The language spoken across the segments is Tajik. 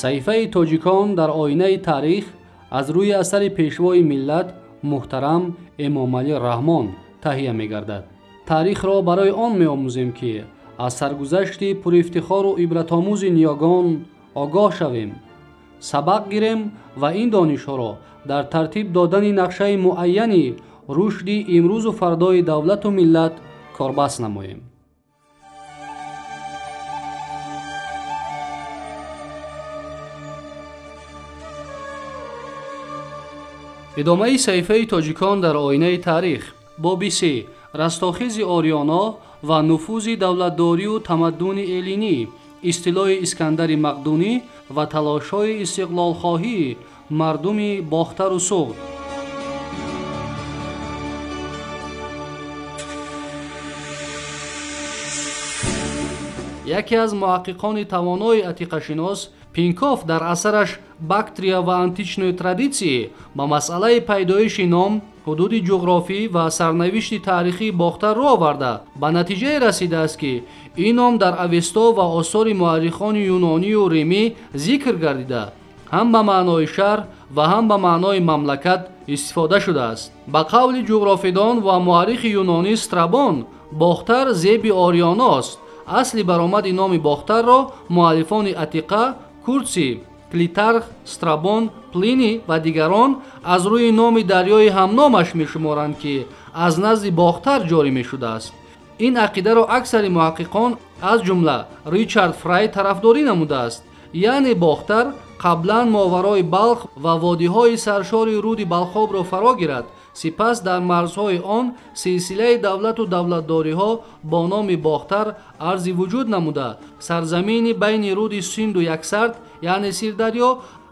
Саҳифаи тоҷикон дар оинаи таърих аз рӯи асари пешвои миллат муҳтарам Эмомалӣ Раҳмон таҳия мегардад. Таърихро барои он меомӯзем, ки аз саргузашти пурифтихору ибратомӯзи ниёгон огоҳ шавем, сабақ гирем ва ин донишҳоро дар тартиб додани нақшаи муайяни рушди имрӯзу фардои давлату миллат корбаст намоем. Идомаи саҳифаи тоҷикон дар оинаи таърих, боби се, растохези ориёно ва нуфузи давлатдорию тамаддуни эллинӣ, истилои Искандари Мақдунӣ ва талошҳои истиқлолхоҳии мардуми Бохтару Суғд. Яке аз муҳаққиқони тавонои атиқашинос Пинков дар асараш «Бактрия ва античной традиции» ба масъалаи пайдоиши ном, ҳудуди ҷуғрофӣ ва сарнавишти таърихии Бохтар рӯ оварда, ба натиҷае расидааст, ки ин ном дар Авесто ва осори муаррихони юнонию римӣ зикр гардида, ҳам ба маънои шаҳр ва ҳам ба маънои мамлакат истифода шудааст. Ба қавли ҷуғрофидон ва муаррихи юнонӣ Страбон, Бохтар зеби ориёност. Асли баромади номи Бохтарро муаллифони атиқа Куртси, Клитарх, Страбон, Плини ва дигарон аз рӯи номи дарёи ҳамномаш мешуморанд, ки аз назди Бохтар ҷорӣ мешудааст. Ин ақидаро аксари муҳаққиқон аз ҷумла Ричард Фрай тарафдорӣ намудааст. Яъне Бохтар қаблан моварои Балх ва водиҳои саршори руди Балхобро фаро гирад, сипас дар марзҳои он силсилаи давлату давлатдориҳо бо номи Бохтар арзи вуҷуд намуда, сарзамини байни руди Синду Яксард, яъне Сирдарё,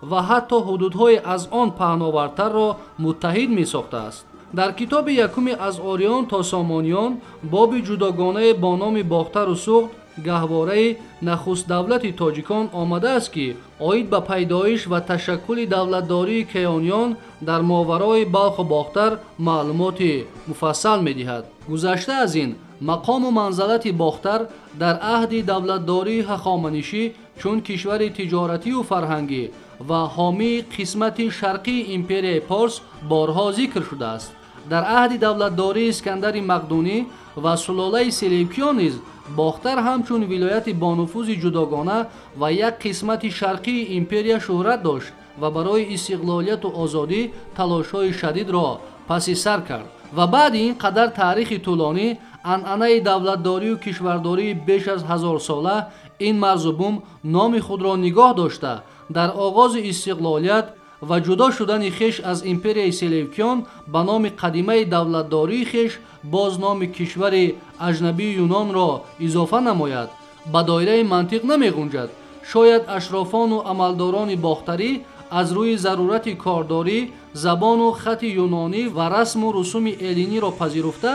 ва ҳатто ҳудудҳои аз он паҳновартарро муттаҳид месохтааст. Дар китоби якуми «Аз ориён то сомониён» боби ҷудогонае бо номи Бохтару Суғд, гаҳвораи нахустдавлати тоҷикон омадааст, ки оид ба пайдоиш ва ташаккули давлатдории киёниён дар моварои Балху Бохтар маълумоти муфассал медиҳад. Гузашта аз ин, мақому манзалати Бохтар дар аҳди давлатдории ҳахоманишӣ чун кишвари тиҷоратию фарҳангӣ ва ҳомии қисмати шарқии империяи Порс борҳо зикр шудааст. Дар аҳди давлатдории Искандари Мақдунӣ ва сулолаи Селевкиён низ Бохтар ҳамчун вилояти бонуфузи ҷудогона ва як қисмати шарқии империя шӯҳрат дошт ва барои истиқлолияту озодӣ талошҳои шадидро паси сар кард. Ва баъди ин қадар таърихи тӯлонӣ, анъанаи давлатдорию кишвардории беш аз ҳазорсола ин марзу бум номи худро нигоҳ дошта, дар оғози истиқлолият ва ҷудо шудани хеш аз империяи Селевкиён ба номи қадимаи давлатдории хеш боз номи кишвари аҷнабии Юнонро изофа намояд, ба доираи мантиқ намеғунҷад. Шояд ашрофону амалдорони бохтарӣ аз рӯи зарурати кордорӣ забону хати юнонӣ ва расму русуми эллиниро пазируфта,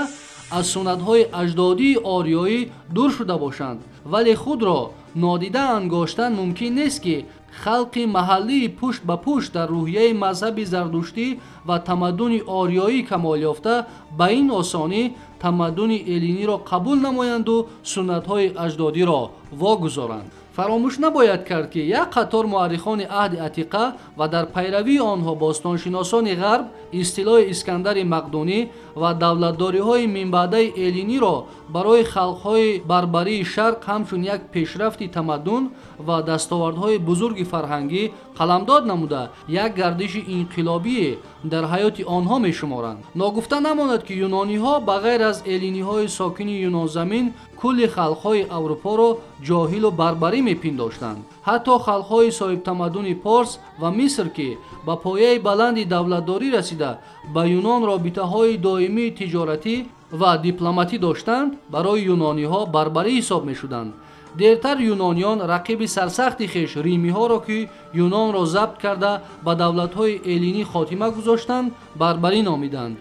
аз суннатҳои аҷдодии ориёӣ дур шуда бошанд, вале худро нодида ангоштан мумкин нест, ки халқи маҳаллии пушт ба пушт дар рӯҳияи мазҳаби зардуштӣ ва тамаддуни ориёӣ камол ёфта ба ин осонӣ тамаддуни эллиниро қабул намоянду суннатҳои аҷдодиро вогузоранд. Фаромӯш набояд кард, ки як қатор муаррихони аҳди атиқа ва дар пайравии онҳо бостоншиносони ғарб истилои Искандари Мақдунӣ ва давлатдориҳои минбаъдаи эллиниро барои халқҳои барбарии шарқ ҳамчун як пешрафти тамаддун ва дастовардҳои бузурги фарҳангӣ қаламдод намуда, як гардиши инқилобие дар ҳаёти онҳо мешуморанд. Ногуфта намонад, ки юнониҳо ба ғайр аз эллиниҳои сокини юнонзамин кулли халқҳои Аврупоро ҷоҳилу барбарӣ мепиндоштанд. Ҳатто халқҳои соҳибтамаддуни Порс ва Миср, ки ба пояи баланди давлатдорӣ расида, ба Юнон робитаҳои доимии тиҷоратӣ ва дипломатӣ доштанд, барои юнониҳо барбарӣ ҳисоб мешуданд. Дертар юнониён рақиби сарсахти хеш римиҳоро, ки Юнонро забт карда ба давлатҳои эллинӣ хотима гузоштанд, барбарӣ номиданд.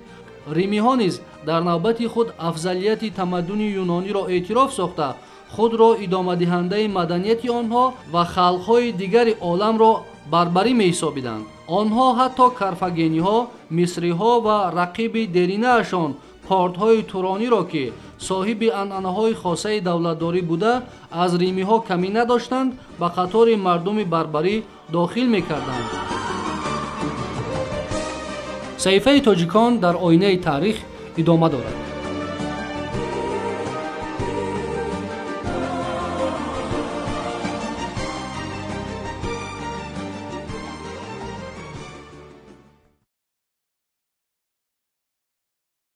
Римиҳо низ дар навбати худ афзалияти тамаддуни юнониро эътироф сохта, худро идомадиҳандаи маданияти онҳо ва халқҳои дигари оламро барбарӣ меҳисобиданд. Онҳо ҳатто карфагениҳо, мисриҳо ва рақиби деринаашон портҳои турониро, ки Соҳиби анъанаҳои хосаи давлатдорӣ буда, аз римиҳо камӣ надоштанд, ба қатори мардуми барбарӣ дохил мекарданд. Саҳифаи тоҷикон дар оинаи таърих идома дорад.